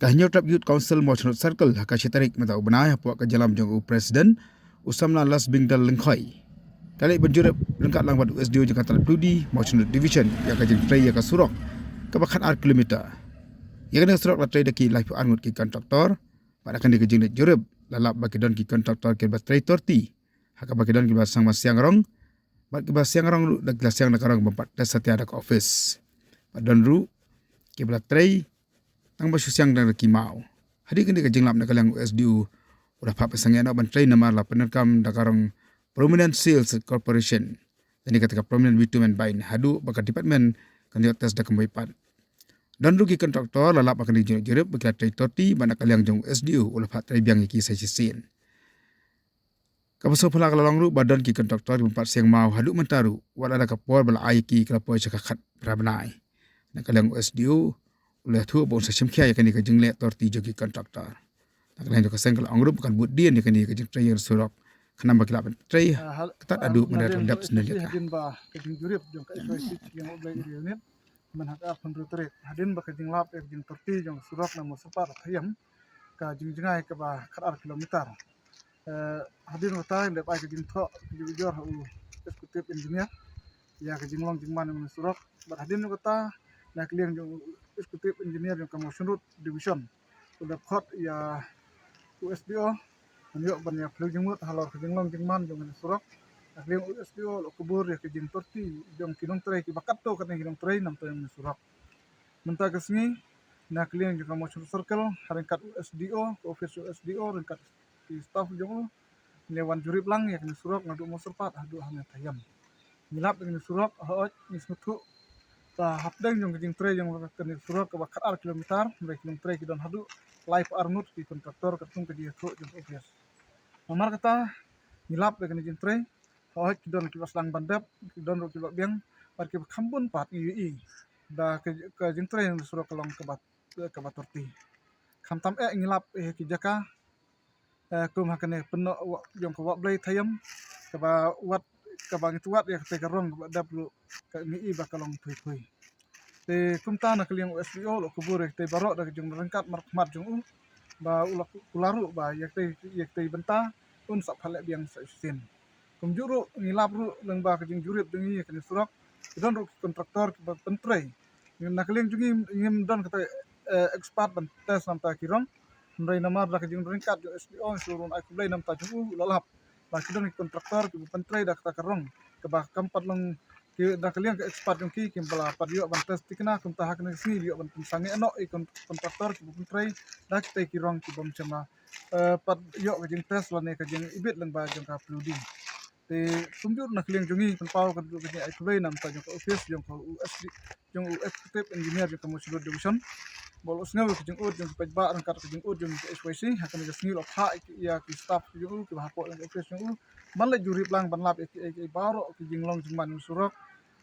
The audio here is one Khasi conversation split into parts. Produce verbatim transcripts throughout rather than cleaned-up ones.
Ka Hynñiewtrep Youth Council Mawshynrut Circle ha ka shi tarik mynta u bnai hapoh ka jingïalam jong u President u samla Lasbingdal Lyngkhoi ka leit ban jurip ryngkat lang bad u S D O jong ka tnat Ploodi Mawshynrut Division ïa ka jingtrei ïa ka surok kaba khatar kilometer. Ïa kane ka surok la trei da ki laiphew ar ngut ki kontraktor. Bad ha kane ka jingleit jurip la lap ba ki don ki kontraktor kiba trei torti ha kaba ki don kiba sdang ban siang rong bad kiba siang rong ruh da ki la siang da ka rong ba pat test satia da ka office. Bad don ruh kiba la trei tang ba shu siang da ki maw. Hadien kane ka jinglap na ka liang u S D O u la phah ban sangeh noh ban trei namar la pyndonkam da ka rong Prominent Sales Corporation. Kane kata ka Prominent Bitumen Bind haduh ba ka department kan ïoh test da ka mui pat. Don ruh ki kontraktor la lap ha kane ka jingleit jurip ba ki la trei torti bad na ka liang jong u S D O u la phah trei biang ïa ki sa shisien. Kaba sngewphylla ka la long ruh ba don ki kontraktor kiba ym pat siang maw haduh mynta ruh wat la da ka por ba la ai ïa ki ka la poi sha ka khatphra bnai. Na ka liang u S D O u la ïathuh ba un sa shim khia ïa kane ka jingleh torti jong ki kontraktor. Na ka liang jong ka seng ka la ong ruh ba kan bud dien ïa kane ka jingtrei ïa ka surok khnang ba ki lah ban trei. Ah, hal- Katba ah, haduh mynta nadien ruh lep snem ïa ka. Hadien ba ka jingjurip jong ka S Y C jong U Blei Area Unit mynta ha ka arphew hynriew tarik. Hadien ba ka jinglap ïa ka jingtorti jong ka surok na Mawshynrut Thaiam ka jingjngai kaba khatar kilometer. Eh, hadien kata lep ai ka jingthoh ka jingujor ha u Executive Engineer ïa ka jinglong jingman jong ka surok. Bad hadien kata na ka liang jong u Executive Engineer jong ka Mawshynrut Division u la khot ïa u S D O ban ïoh ban ïa phylliew jingmut halor ka jinglong jingman jong ka surok. Na ka liang u S D O u la kubur ïa ka jingtorti jong ki nongtrei kiba katto katne ki nongtrei namar ka surok. Mynta ka sngi na ka liang jong ka Mawshynrut Circle ha ryngkat u S D O, ka office u S D O ryngkat ki staff jong u ngi wan jurip lang ïa kane ka surok naduh Mawshynrut haduh hangne Thaiam. Ngi lap ïa kane ka surok, hooid ngi sngewthuh ba hapdeng jong ka jingtrei jong kane ka surok kaba khatar kilometer, hynrei ki nongtrei ki don haduh laiphew ar ngut ki kontraktor katkum ka jingïathuh jong ka office. Namar kata ngi lap ïa kane ka jingtrei, hooid ki don kiba sdang ban dep, ki don ruh kiba biang bad kiba kham bun pat ngi ïohi ba ka, ka jingtrei na surok ka long kaba, kaba torti. Khamtam eh ngi lap ïa ki jaka, eh, kum ha kane pynnoh wa-, jong ka Wah Blei Thaiam kaba wad, kaba ngi tip wat ïa katei ka rong kaba dep ruh ka ngi i ba ka long thui thui. Te kumta na ka liang u S D O u la kubur ïa katei baroh da ka jingryngkat markhmat jong u ba u la ku-, kular ruh ba ïa katei, ïa katei bynta un sa phah leh biang sa shisien. Kumjuh ruh ngi lap ruh lyngba ka jingjurip jong ngi ïa kane ka surok ki don ruh ki kontraktor kiba pyntrei. Na ka liang jong ngi ngim don kata, eh, expert ban test namar ki rong. Hynrei namar da ka jingryngkat jong u S D O ngi shu rung ai khublei namar jong u, u la lap ba ki don ki kontraktor kiba pyntrei da kata ka rong kaba kam pat long ki, da ka liang ka expert jong ki kim pat ïoh ban test thikna. Kumta ha kane ka sngi ïoh ban pynsangeh noh ïa ki kon-, kontraktor kiba pyntrei da kitei ki rong kiba ym shym la, eh, pat ïoh ka jingtest lane ka jingibit lyngba jong ka Ploodi. Te kumjuh na ka liang jong ngi pynpaw ka, ka jingai khublei namar jong ka office jong ka U S D, jong u Executive Engineer jong ka Mawshynrut Division. Ba u la sngew ïa ka jingud jong ki paidbah ryngkat ka jingud jong ka H Y C, ha kane ka sngi u la phah ïa ki staff jong u kiba hapoh jong ka office jong u ban leit jurip lang ban lap ïa ki, ïa ki baroh ki jinglong jingman jong surok.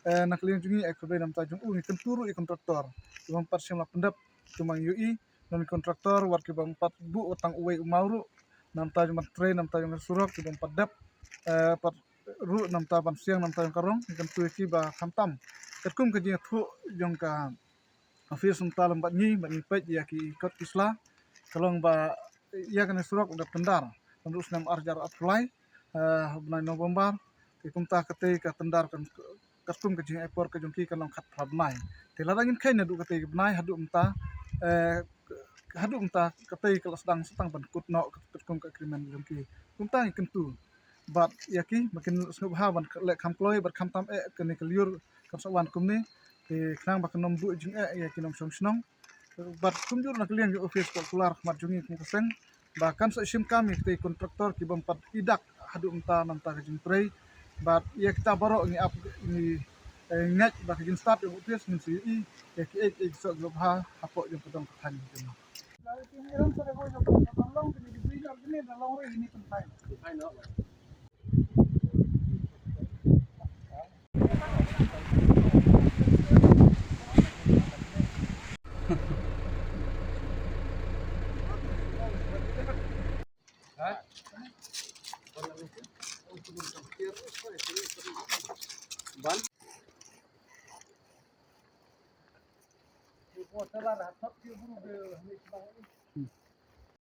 Eh, na ka liang jong ngi ai khublei namar jong u, ngi kyntu ruh ïa ki kontraktor kiba ym pat shym la pyndep, kumba ngi ïohi don ki kontraktor wat kiba ym pat buh wat tang uwei u maw ruh namar jong ban trei namar jong ka surok kiba ym pat dep, eh, pat ruh namar ban siang namar jong ka rong, ngi kyntu ïa ki ba khamtam katkum ka jingïathuh jong ka office mynta lem bad ngi, bad ngi peit ïa ki kot ki sla, ka long ba ïa kane ka surok u dep tyndar naduh u snem ar hajar arphew lai, eh, bnai November. Te kumta katei ka tyndar kan katkum ka jingai por ka jong ki kan long khatphra bnai. Te lada ngin kheiñ naduh katei ka bnai haduh mynta, eh, haduh mynta katei ka la sdang sa tang ban kut noh katkum ka agreement jong ki. Kumta ngi kyntu bad ïa ki ba kin sngewbha ban leh kham kloi bad khamtam eh kane ka lyiur kan sa wan kumne. Te khnang ba kan ym buh jingeh ïa ki nongshong shnong. Bad kumjuh na ka liang jong office ka kular khmat jong ngi kum ka seng ba kan sa shim kam ïa kitei ki kontraktor kiba ym pat i dak haduh mynta namar ka jingtrei. Bad ïa kita baroh ngi ap ngi, eh, ngeit ba ka jingstad jong office ngin sa ïohi ïa kiei kiei ki soh kiba bha hapoh jong ka dong ka thaiñ jong ngi. Whatever, ha thot ki bru de, ha ni sbang.